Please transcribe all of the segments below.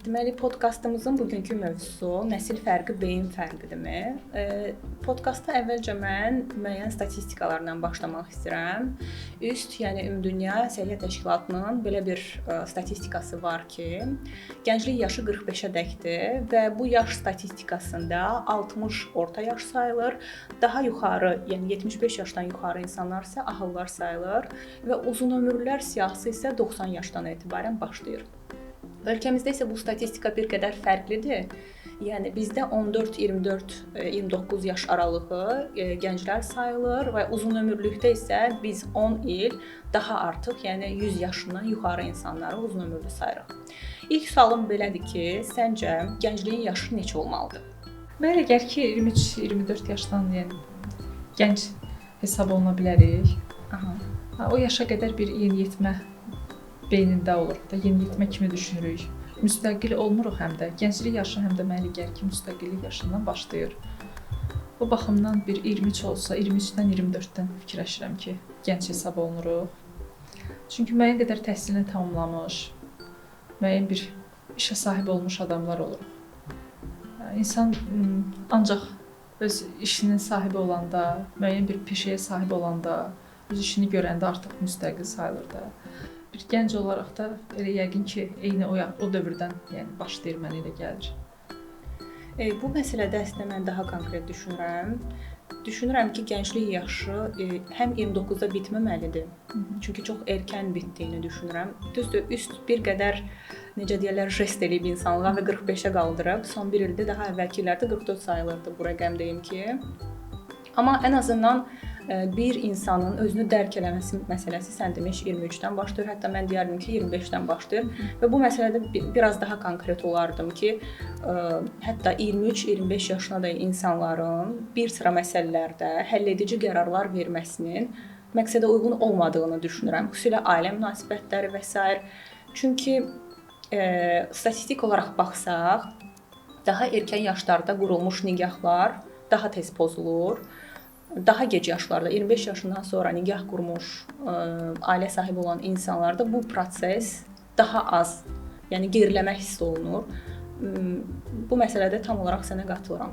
Deməli, podkastımızın bugünkü mövzusu nəsil fərqi, beyin fərqidirmi? Podkastda əvvəlcə mən müəyyən statistikalarla başlamaq istəyirəm. Üst, yəni Ümumdünya Səhiyyə Təşkilatının belə bir statistikası var ki, gənclik yaşı 45-ə dəkdir və bu yaş statistikasında 60 orta yaş sayılır, daha yuxarı, yəni 75 yaşdan yuxarı insanlar isə ahıllar sayılır və uzunömürlülər siyahısı isə 90 yaşdan etibarən başlayır. Ölkəmizdə isə bu statistika bir qədər fərqlidir. Yəni bizdə 14, 24, 29 yaş aralığı gənclər sayılır və uzunömürlükdə isə biz 10 il daha artıq, yəni 100 yaşından yuxarı insanları uzunömürlü sayırıq. İlk sualım belədir ki, səncə gəncliyin yaşı neçə olmalıdır? Mənə elə gəlir ki, 23-24 yaşdan, yəni gənc hesab oluna bilərik. Aha. O yaşa qədər bir yeniyetmə beynində olur da, yeniyetmə kimi düşünürük. Müstəqil olmuruq həm də. Gənclik yaşı həm də mənə elə gəlir ki, müstəqillik yaşından başlayır. O baxımdan bir 23 olsa, 23-dən 24-dən fikirləşirəm ki, gənc hesab olunuruq. Çünki müəyyən qədər təhsilini tamamlamış, müəyyən bir işə sahib olmuş adamlar oluruq. İnsan ancaq öz işinin sahibi olanda, müəyyən bir peşəyə sahib olanda, öz işini görəndə artıq müstəqil sayılır da. Bir gənc olaraq da elə yəqin ki, eyni o dövrdən, yəni başlayır, mənə elə gəlir. Bu məsələdə əslində mən daha konkret düşünürəm. Düşünürəm ki, gənclik yaşı həm 29-da bitməməlidir. Çünki çox erkən bitdiyini düşünürəm. Düzdür, üst bir qədər, necə deyirlər, jest eləyib insanlığa və 45-ə qaldırıb. Son bir ildə, daha əvvəlki illərdə 44 sayılırdı bu rəqəm, deyim ki. Amma ən azından bir insanın özünü dərk eləməsi məsələsi sən demiş 23-dən başlayır, hətta mən deyərdim ki, 25-dən başlayır. Və bu məsələdə biraz daha konkret olardım ki, hətta 23-25 yaşına da insanların bir sıra məsələlərdə həll edici qərarlar verməsinin məqsədə uyğun olmadığını düşünürəm. Xüsusilə ailə münasibətləri və s. Çünki statistik olaraq baxsaq, daha erkən yaşlarda qurulmuş nigahlar daha tez pozulur. Daha gec yaşlarda, 25 yaşından sonra nigah qurmuş, ailə sahibi olan insanlarda bu proses daha az, yəni geriləmə hiss olunur. Bu məsələdə tam olaraq sənə qatılıram.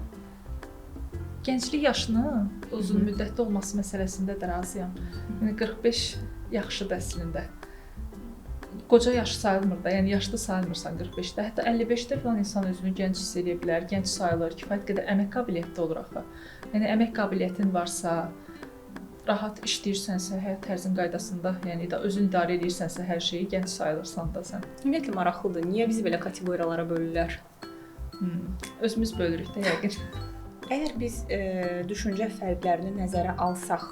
Gənclik yaşının uzun müddətli olması məsələsində də razıyam. Yəni 45 yaxşıdır əslində. Qoca yaşı sayılmır da, yəni yaşlı sayılmırsan 45-də. Hətta 55-də falan insan özünü gənc hiss edə bilər, gənc sayılır, kifayət qədər əmək qabiliyyəti olur axı. Yəni əmək qabiliyyətin varsa, rahat işləyirsənsə, həyat tərzin qaydasında, yəni özün idarə edirsənsə hər şeyi, gənc sayılırsan da sən. Ümumiyyətlə maraqlıdır. Niyə bizi belə kateqoriyalara bölürlər? Özümüz bölürük də yəqin. Əgər biz düşüncə fərqlərini nəzərə alsaq,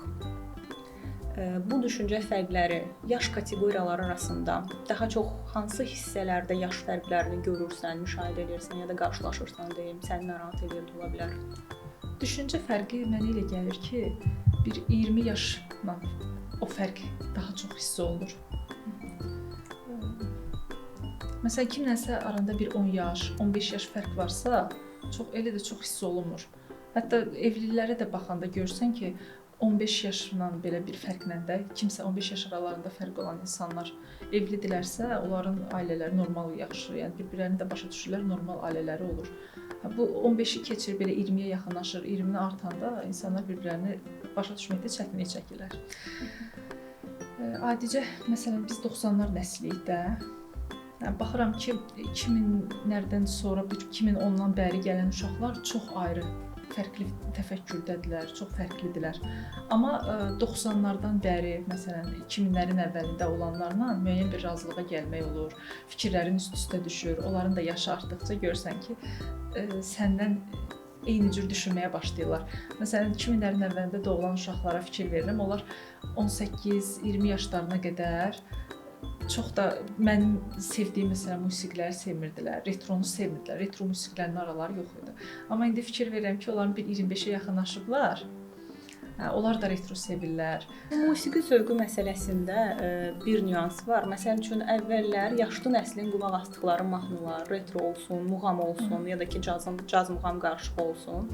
bu düşüncə fərqləri yaş kateqoriyaları arasında daha çox hansı hissələrdə yaş fərqlərini görürsən, müşahidə edirsən ya da qarşılaşırsan deyim, səni narahat edir ola bilər? Düşüncə fərqi mənə elə gəlir ki, bir 20 yaşla o fərq daha çox hiss olunur. Məsələn, kimlənsə aranda bir 10 yaş, 15 yaş fərq varsa, çox elə də çox hiss olunmur. Hətta evlilərə də baxanda görürsən ki, 15 yaşla belə bir fərqlə də, kimsə 15 yaş aralarında fərq olan insanlar evlidirlərsə, onların ailələri normal yaxşı, yəni bir-birlərini də başa düşürlər, normal ailələri olur. Bu 15-i keçir, belə 20-yə yaxınlaşır, 20-ni artanda insanlar bir-birlərini başa düşməkdə çətinlik çəkirlər. Adicə, məsələn, biz 90-lar nəsliyik də. Yəni, baxıram ki, 2000-lərdən sonra, 2010-dan bəri gələn uşaqlar çox ayrı, fərqli təfəkkürdədirlər, çox fərqlidirlər. Amma 90-lardan bəri, məsələn, 2000-lərin əvvəlində olanlarla müəyyən bir razılığa gəlmək olur, fikirlərin üst-üstə düşür, onların da yaşı artdıqca görürsən ki, səndən eyni cür düşünməyə başlayırlar. Məsələn, 2000-lərin əvvəlində doğulan uşaqlara fikir verirəm, onlar 18-20 yaşlarına qədər çox da mənim sevdiyim məsələn musiqiləri sevmirdilər, retronu sevmirdilər, retro musiqilərinin araları yox idi. Amma indi fikir verirəm ki, onların bir 25-ə yaxınlaşıblar. Hə, onlar da retro sevirlər. Musiqi zövqü məsələsində bir nüans var. Məsəl üçün əvvəllər yaşlı nəslin qulaq asdıqları mahnılar, retro olsun, muğam olsun, ya da ki caz muğam qarışığı olsun.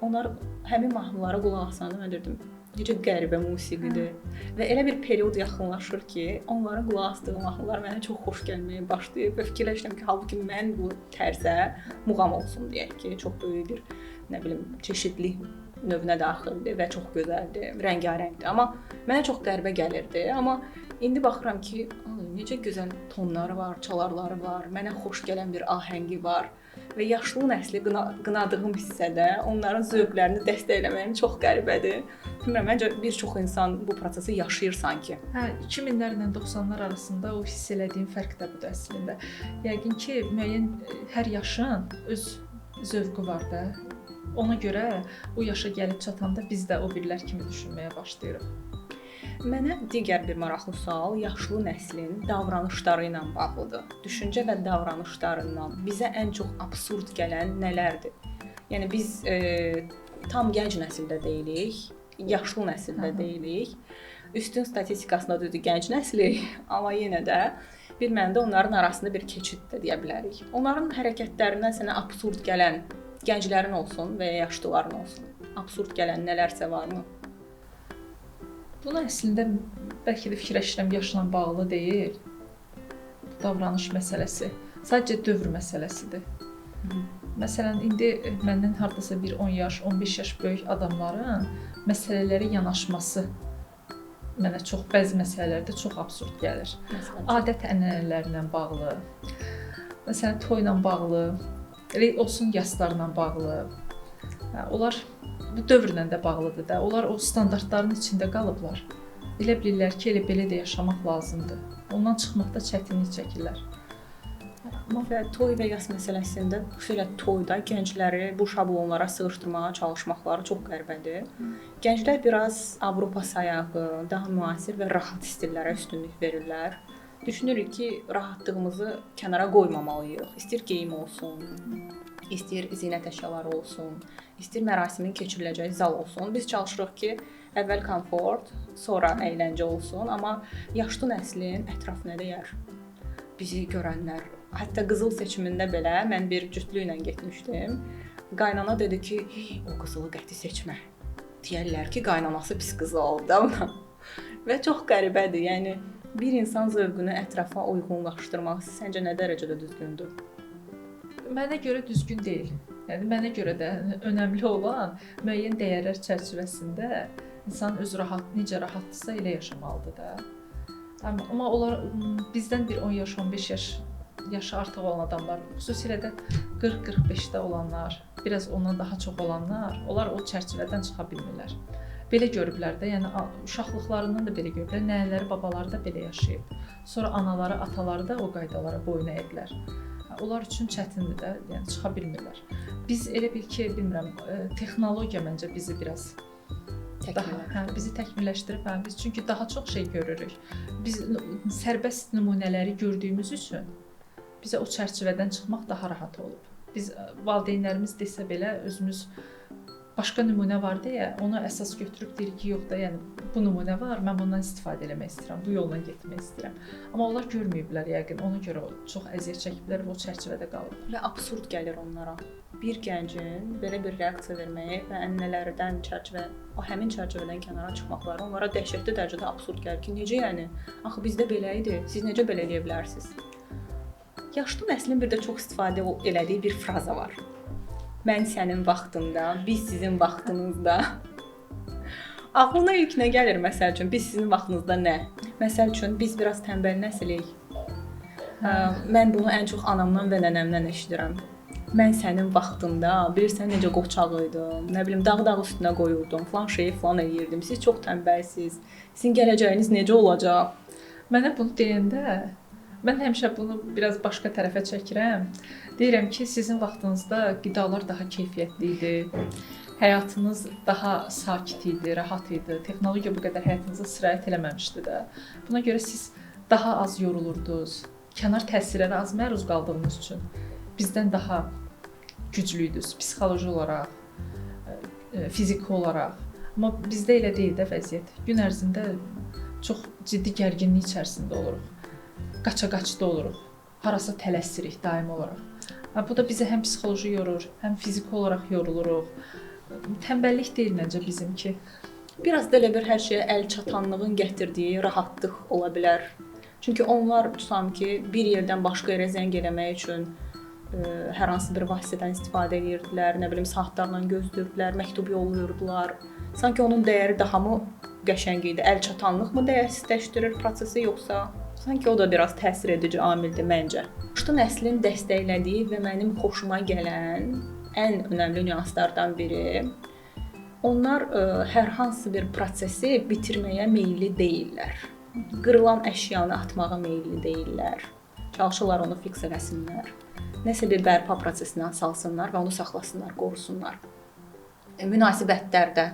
Onlar həmin mahnılara qulaq asanda mən deyirdim, Necə qəribə musiqidir. Və elə bir period yaxınlaşır ki, onların qulaq asdığı mahnılar mənə çox xoş gəlməyə başlayır və fikirləşirəm ki, halbuki mən bu tərzə muğam olsun deyək ki, çox böyük bir, nə bilim, çeşidlilik növünə daxildir və çox gözəldir, rəngarəngdir. Amma mənə çox qəribə gəlirdi. Amma indi baxıram ki, necə gözəl tonları var, çalarları var, mənə xoş gələn bir ahəngi var və yaşlı nəsli qınadığım hissədə onların zövqlərini dəstəkləməyim çox qəribədir. Bilmirəm, məncə bir çox insan bu prosesi yaşayır sanki. Hə, 2000-lərlə 90-lar arasında o hiss elədiyim fərq də budur əslində. Yəqin ki, müəyyən hər yaşın öz zövqü var da. Ona görə o yaşa gəlib çatanda biz də o birilər kimi düşünməyə başlayırıq. Mənə digər bir maraqlı sual yaşlı nəslin davranışları ilə bağlıdır. Düşüncə və davranışlarından bizə ən çox absurd gələn nələrdir? Yəni biz tam gənc nəsildə deyilik, yaşlı nəsildə deyilik. Üstün statistikasında düzdür gənc nəslik, amma yenə də bir mənada onların arasında bir keçid də deyə bilərik. Onların hərəkətlərindən sənə absurd gələn gənclərin olsun və ya yaşlıların olsun, absurd gələn nələrsə varmı? Bunu əslində bəlkə də fikirləşirəm, yaşla bağlı deyil. Bu davranış məsələsi. Sadəcə dövr məsələsidir. Məsələn, indi məndən hardasa bir 10 yaş, 15 yaş böyük adamların məsələlərə yanaşması mənə çox bəzi məsələlərdə çox absurd gəlir. Adət-ənənələrlə bağlı, məsələn, toyla bağlı, elə olsun yaslarla bağlı. Onlar bu dövrlə də bağlıdır da. Onlar o standartların içində qalıblar. Elə bilirlər ki, elə belə də yaşamaq lazımdır. Ondan çıxmaqda çətinlik çəkirlər. Və toy və yas məsələsində, xüsusilə toyda gəncləri bu şablonlara sığışdırmağa çalışmaqları çox qəribədir. Gənclər biraz Avropa sayağı, daha müasir və rahat stillərə üstünlük verirlər. Düşünürük ki, rahatlığımızı kənara qoymamalıyıq. İstəyir geyim olsun, istəyir zinət əşyaları olsun, istəyir mərasimin keçiriləcəyi zal olsun. Biz çalışırıq ki, əvvəl komfort, sonra əyləncə olsun, amma yaşlı nəslin ətraf nə deyər? Bizi görənlər. Hətta qızıl seçimində belə mən bir cütlüklə getmişdim. Qaynana dedi ki, o qızılı qəti seçmə. Deyərlər ki, qaynanası pis qızıl aldı da ona. Və çox qəribədir. Yəni bir insan zövqünü ətrafa uyğunlaşdırmaq səncə nə dərəcədə düzgündür? Mənə görə düzgün deyil. Yəni mənə görə də önəmli olan müəyyən dəyərlər çərçivəsində insan öz rahat, necə rahatdırsa elə yaşamalıdır da. Amma onlar bizdən bir 10 yaş, 15 yaş yaşı artıq olan adamlar, xüsusilə də 40-45-də olanlar, biraz ondan daha çox olanlar, onlar o çərçivədən çıxa bilmirlər. Belə görüblər də, yəni uşaqlıqlarından da belə görüblər, nənələri, babaları da belə yaşayıb. Sonra anaları, ataları da o qaydalara boyun əyiblər. Onlar üçün çətindir də, yəni çıxa bilmirlər. Biz elə bil ki, bilmirəm, texnologiya məncə bizi biraz daha, bizi təkmilləşdirib, biz çünki daha çox şey görürük. Biz sərbəst nümunələri gördüyümüz üçün bizə o çərçivədən çıxmaq daha rahat olub. Biz valideynlərimiz desə belə özümüz başqa nümunə var deyə onu əsas götürüb deyirik ki, yox da, yəni bu nümunə var, mən bundan istifadə eləmək istəyirəm, bu yolla getmək istəyirəm. Amma onlar görməyiblər yəqin, ona görə çox əziyyət çəkiblər və o çərçivədə qalıblar. Və absurd gəlir onlara. Bir gəncin belə bir reaksiya verməyi və ənənələrdən çərçivə, o həmin çərçivədən kənara çıxmaqları onlara dəhşətli dərəcədə absurd gəlir ki, necə yəni? Axı bizdə belə idi, siz necə belə eləyə bilərsiniz? Yaşlı nəslin bir də çox istifadə elədiyi bir fraza var. Mən sənin vaxtında, biz sizin vaxtınızda. Ağlına ilk nə gəlir məsəl üçün? Biz sizin vaxtınızda nə? Məsəl üçün biz biraz tənbəl nəsilik. Mən bunu ən çox anamdan və nənəmdən eşidirəm. Mən sənin vaxtında, bilirsən necə qoçaq idim, nə bilim dağ üstünə qoyurdum, filan şeyi filan eləyirdim. Siz çox tənbəlsiz. Sizin gələcəyiniz necə olacaq? Mənə bunu deyəndə mən həmişə bunu biraz başqa tərəfə çəkirəm. Deyirəm ki, sizin vaxtınızda qidalar daha keyfiyyətli idi, həyatınız daha sakit idi, rahat idi. Texnologiya bu qədər həyatınıza sirayət eləməmişdi də. Buna görə siz daha az yorulurdunuz, kənar təsirlərə az məruz qaldığınız üçün bizdən daha güclüydünüz psixoloji olaraq, fiziki olaraq. Amma bizdə elə deyil də vəziyyət. Gün ərzində çox ciddi gərginlik içərisində oluruq. Qaça-qaçda oluruq, harasa tələsirik daimi olaraq. Bu da bizi həm psixoloji yorur, həm fiziki olaraq yoruluruq. Tənbəllik deyil məncə bizimki. Biraz da elə bir hər şeyə əl çatanlığın gətirdiyi rahatlıq ola bilər. Çünki onlar tutam ki, bir yerdən başqa yerə zəng eləmək üçün hər hansı bir vasitədən istifadə edirdilər, nə bilim saatlarla gözləyirdilər, məktub yollayırdılar. Sanki onun dəyəri daha mı qəşəng idi? Əl çatanlıq mı dəyərsizləşdirir prosesi, yoxsa sanki o da biraz təsir edici amildir məncə. Yaşlı nəslin dəstəklədiyi və mənim xoşuma gələn ən önəmli nüanslardan biri, onlar hər hansı bir prosesi bitirməyə meyilli deyillər. Qırılan əşyanı atmağa meyilli deyillər. Çalışırlar onu fiks eləsinlər. Nəsə bir bərpa prosesinə salsınlar və onu saxlasınlar, qorusunlar. Münasibətlərdə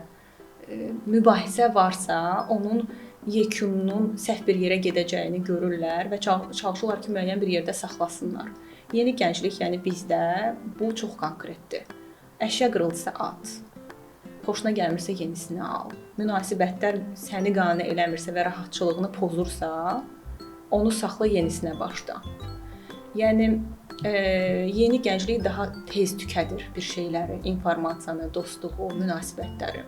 mübahisə varsa, onun yekununun səhv bir yerə gedəcəyini görürlər və çalışırlar ki, müəyyən bir yerdə saxlasınlar. Yeni gənclik, yəni bizdə bu çox konkretdir. Əşya qırıldısa at. Xoşuna gəlmirsə yenisini al. Münasibətlər səni qane eləmirsə və rahatçılığını pozursa, onu saxla, yenisinə başla. Yəni yeni gənclik daha tez tükədir bir şeyləri, informasiyanı, dostluğu, münasibətləri.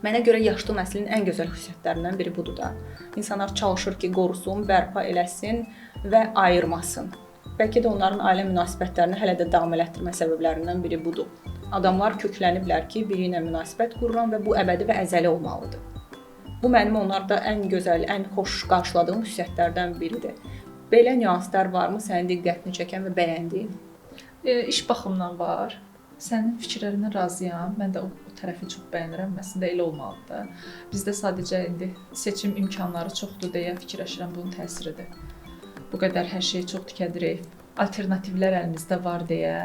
Mənə görə yaşlı nəslin ən gözəl xüsusiyyətlərindən biri budur da. İnsanlar çalışır ki, qorusun, bərpa eləsin və ayırmasın. Bəlkə də onların ailə münasibətlərini hələ də davam elətdirmə səbəblərindən biri budur. Adamlar kökləniblər ki, biri ilə münasibət qururam və bu əbədi və əzəli olmalıdır. Bu mənim onlarda ən gözəl, ən xoş qarşıladığım xüsusiyyətlərdən biridir. Belə nüanslar varmı sənin diqqətini çəkən və bəyəndiyin? İş baxımından var. Sənin fikirlərindən razıyam. Mən də o tərəfi çox bəyənirəm. Əslində elə olmalıdır da. Bizdə sadəcə indi seçim imkanları çoxdur deyə fikirləşirəm, bunun təsiridir. Bu qədər hər şeyi çox tükədirik. Alternativlər əlimizdə var deyə.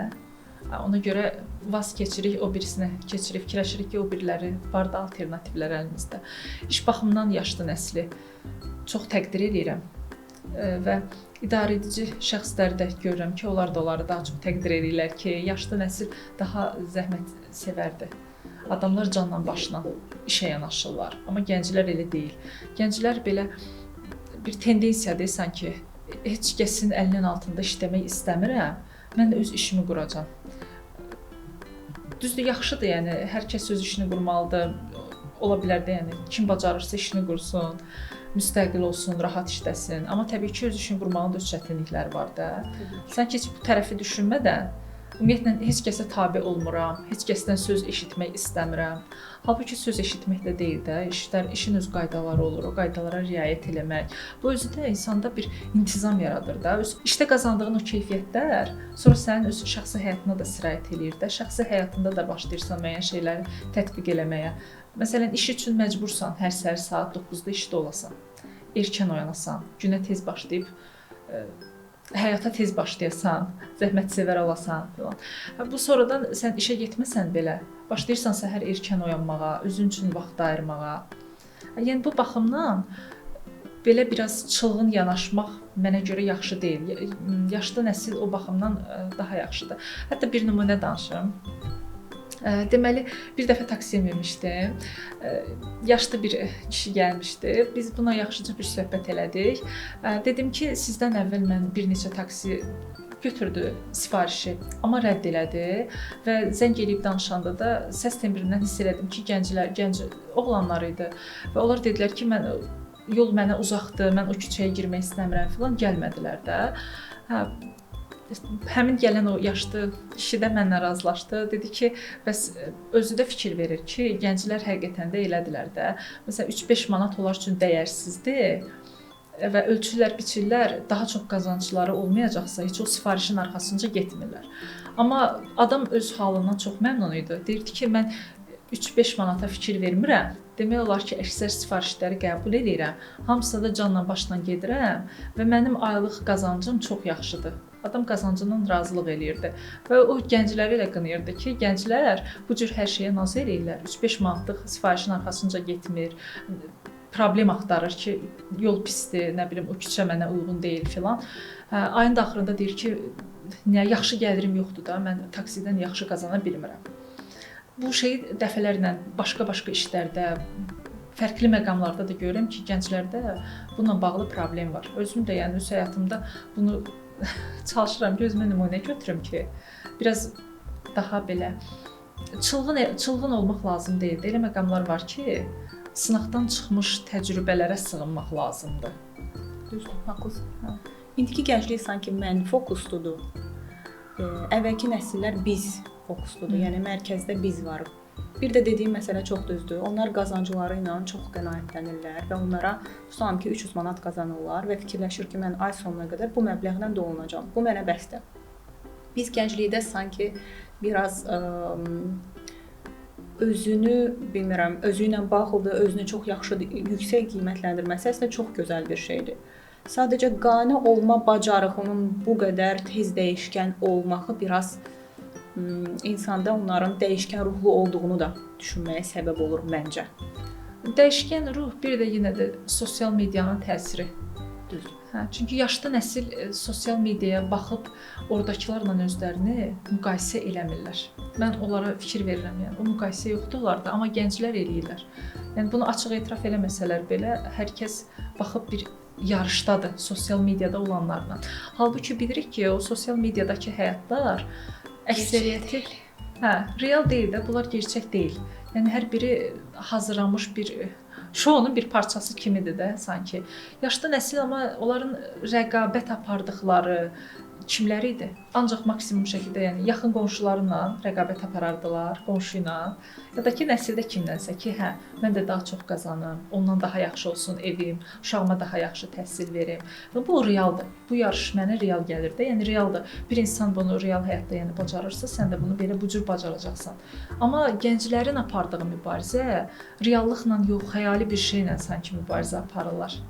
Ona görə vaz keçirik, o birisinə keçirik, fikirləşirik ki, o biriləri var da alternativlər əlimizdə. İş baxımından yaşlı nəsli çox təqdir edirəm və idarəedici şəxsləri də görürəm ki, onlar da onları daha çox təqdir edirlər ki, yaşlı nəsil daha zəhmət sevərdir. Adamlar canla başla işə yanaşırlar, amma gənclər elə deyil. Gənclər belə bir tendensiya deyirsən ki, heç kəsin əlinin altında işləmək istəmirəm, mən də öz işimi quracam. Düzdür, yaxşıdır, yəni hər kəs öz işini qurmalıdır. Ola bilər də, yəni kim bacarırsa işini qursun, müstəqil olsun, rahat işləsin. Amma təbii ki, öz işini qurmağın da öz çətinlikləri var da. Sən ki, heç bu tərəfi düşünmədən, ümumiyyətlə heç kəsə tabe olmuram, heç kəsdən söz eşitmək istəmirəm. Halbuki söz eşitmək də deyil də, işin öz qaydaları olur, o qaydalara riayət eləmək. Bu özü də insanda bir intizam yaradır da. Öz işdə qazandığın o keyfiyyətlər sonra sənin öz şəxsi həyatına da sirayət eləyir də. Şəxsi həyatında da başlayırsan müəyyən şeyləri tətbiq eləməyə. Məsələn, iş üçün məcbursan hər səhər saat 9-da işdə olasan, erkən oyanasan, günə tez başlayıb həyata tez başlayasan, zəhmətsevər olasan filan. Bu sonradan sən işə getməsən belə, başlayırsan səhər erkən oyanmağa, özün üçün vaxt ayırmağa. Yəni bu baxımdan belə biraz çılğın yanaşmaq mənə görə yaxşı deyil. Yaşlı nəsil o baxımdan daha yaxşıdır. Hətta bir nümunə danışım. Deməli, bir dəfə taksiyə minmişdim. Yaşlı bir kişi gəlmişdi. Biz buna yaxşıca bir söhbət elədik. Dedim ki, sizdən əvvəl mən bir neçə taksi götürdü sifarişi, amma rədd elədi və zəng eləyib danışanda da səs tembrindən hiss elədim ki, gənc oğlanlar idi və onlar dedilər ki, mən yol mənə uzaqdır, mən o küçəyə girmək istəmirəm filan, gəlmədilər də. Hə, həmin gələn o yaşlı kişi də mənlə razılaşdı. Dedi ki, bəs özü də fikir verir ki, gənclər həqiqətən də elədilər də. Məsələn, 3-5 manat onlar üçün dəyərsizdir və ölçülər, biçirlər, daha çox qazancları olmayacaqsa heç o sifarişin arxasınca getmirlər. Amma adam öz halından çox məmnun idi. Deyirdi ki, mən 3-5 manata fikir vermirəm. Demək olar ki, əksər sifarişləri qəbul edirəm. Hamısına da canla başla gedirəm və mənim aylıq qazancım çox yaxşıdır. Adam qazancından razılıq eləyirdi və o gəncləri elə qınayırdı ki, gənclər bu cür hər şeyə naz eləyirlər. 3-5 manatlıq sifarişin arxasınca getmir, problem axtarır ki, yol pisdir, nə bilim, o küçə mənə uyğun deyil filan. Ayın da axırında deyir ki, nə yaxşı gəlirim yoxdur da, mən taksidən yaxşı qazana bilmirəm. Bu şeyi dəfələrlə başqa-başqa işlərdə, fərqli məqamlarda da görürəm ki, gənclərdə bununla bağlı problem var. Özüm də yəni öz həyatımda bunu çalışıram ki, özümə nümunə götürüm ki, biraz daha belə çılğın olmaq lazım deyil. Elə məqamlar var ki, sınaqdan çıxmış təcrübələrə sığınmaq lazımdır. Düzdür, haqlısın. Hə. İndiki gənclik sanki mən fokusludur. Əvvəlki nəsillər biz fokusludur. Yəni mərkəzdə biz varıq. Bir də dediyim məsələ çox düzdür. Onlar qazancları ilə çox qənaətlənirlər və onlara tutalım ki, 300 manat qazanırlar və fikirləşir ki, mən ay sonuna qədər bu məbləğlə dolunacağam. Bu mənə bəsdir. Biz gənclikdə sanki biraz özünü, bilmirəm, özü ilə bağlıdır, özünü çox yaxşı, yüksək qiymətləndirməsi əslində çox gözəl bir şeydir. Sadəcə qane olma bacarığının bu qədər tez dəyişkən olmağı biraz insanda onların dəyişkən ruhlu olduğunu da düşünməyə səbəb olur məncə. Dəyişkən ruh, bir də yenə də sosial medianın təsiri. Düzdür. Hə, çünki yaşlı nəsil sosial mediaya baxıb oradakılarla özlərini müqayisə eləmirlər. Mən onlara fikir verirəm, yəni o müqayisə yoxdur onlarda, amma gənclər eləyirlər. Yəni bunu açıq etiraf eləməsələr belə hər kəs baxıb bir yarışdadır sosial mediada olanlarla. Halbuki bilirik ki, o sosial mediadakı həyatlar əksəriyyəti real deyil də, bunlar gerçək deyil. Yəni hər biri hazırlanmış bir şounun bir parçası kimidir də sanki. Yaşlı nəsil amma onların rəqabət apardıqları kimləri idi? Ancaq maksimum şəkildə, yəni yaxın qonşularla rəqabət aparardılar, qonşu ilə ya da ki nəsildə kimdənsə ki, hə, mən də daha çox qazanım, ondan daha yaxşı olsun evim, uşağıma daha yaxşı təhsil verim. Və bu realdır. Bu yarış mənə real gəlir də. Yəni realdır. Bir insan bunu real həyatda yəni bacarırsa, sən də bunu belə bu cür bacaracaqsan. Amma gənclərin apardığı mübarizə reallıqla yox, xəyali bir şeylə sanki mübarizə aparırlar.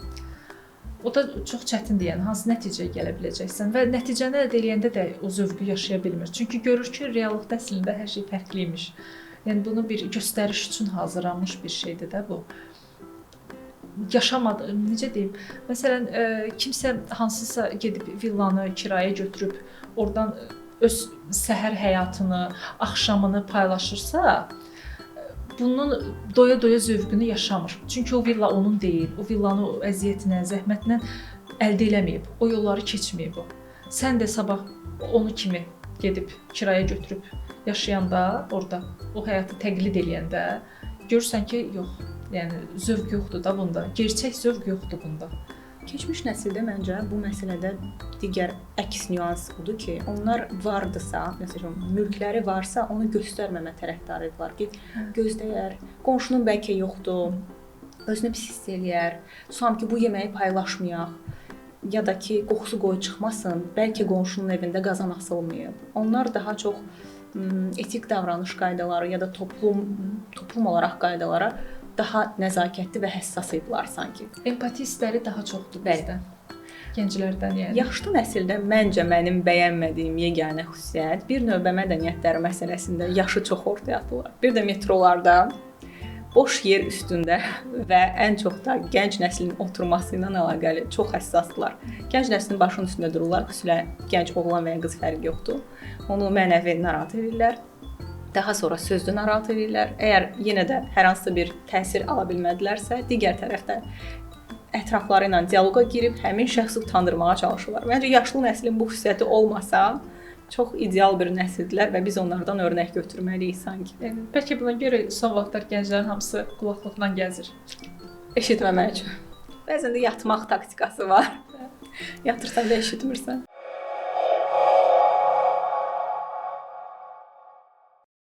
O da çox çətindir, yəni hansı nəticəyə gələ biləcəksən və nəticəni əldə eləyəndə də o zövqü yaşaya bilmir. Çünki görür ki, reallıqda əslində hər şey fərqli imiş. Yəni bunu bir göstəriş üçün hazırlanmış bir şeydir də bu. Yaşamadı, necə deyim? Məsələn, kimsə hansısa gedib villanı kirayə götürüb oradan öz səhər həyatını, axşamını paylaşırsa, bunun doya-doya zövqünü yaşamır. Çünki o villa onun deyil. O villanı o əziyyətlə, zəhmətlə əldə eləməyib. O yolları keçməyib o. Sən də sabah onu kimi gedib kirayə götürüb yaşayanda, orada o həyatı təqlid eləyəndə görürsən ki, yox, yəni zövq yoxdur da bunda. Gerçək zövq yoxdur bunda. Keçmiş nəsildə məncə bu məsələdə digər əks nüans budur ki, onlar vardısa, məsələn, mülkləri varsa, onu göstərməmə tərəfdarı idilər ki, gözdəyər, qonşunun bəlkə yoxdur, özünü pis hiss eləyər, tutalım ki, bu yeməyi paylaşmayaq ya da ki, qoxusu qoy çıxmasın, bəlkə qonşunun evində qazan asılmayıb. Onlar daha çox etik davranış qaydaları ya da toplum olaraq qaydalara daha nəzakətli və həssas idilər sanki. Empati hissləri daha çoxdur bizdən. Gənclərdən yəni. Yaşlı nəsildə məncə mənim bəyənmədiyim yeganə xüsusiyyət bir növbə mədəniyyətləri məsələsində yaşı çox ortaya atırlar. Bir də metrolarda boş yer üstündə və ən çox da gənc nəslin oturması ilə əlaqəli çox həssasdırlar. Gənc nəslin başının üstündə dururlar, xüsusilə gənc oğlan və ya qız fərqi yoxdur. Onu mənəvi narahat edirlər. Daha sonra sözlü narahat edirlər. Əgər yenə də hər hansısa bir təsir ala bilmədilərsə, digər tərəfdən ətrafları ilə dialoqa girib həmin şəxsi utandırmağa çalışırlar. Məncə yaşlı nəslin bu xüsusiyyəti olmasa çox ideal bir nəsildirlər və biz onlardan örnək götürməliyik sanki. Yəni bəlkə buna görə son vaxtlar gənclərin hamısı qulaqlıqla gəzir. Eşitməmək üçün. Bəzən də yatmaq taktikası var. Yatırsan da eşitmirsən.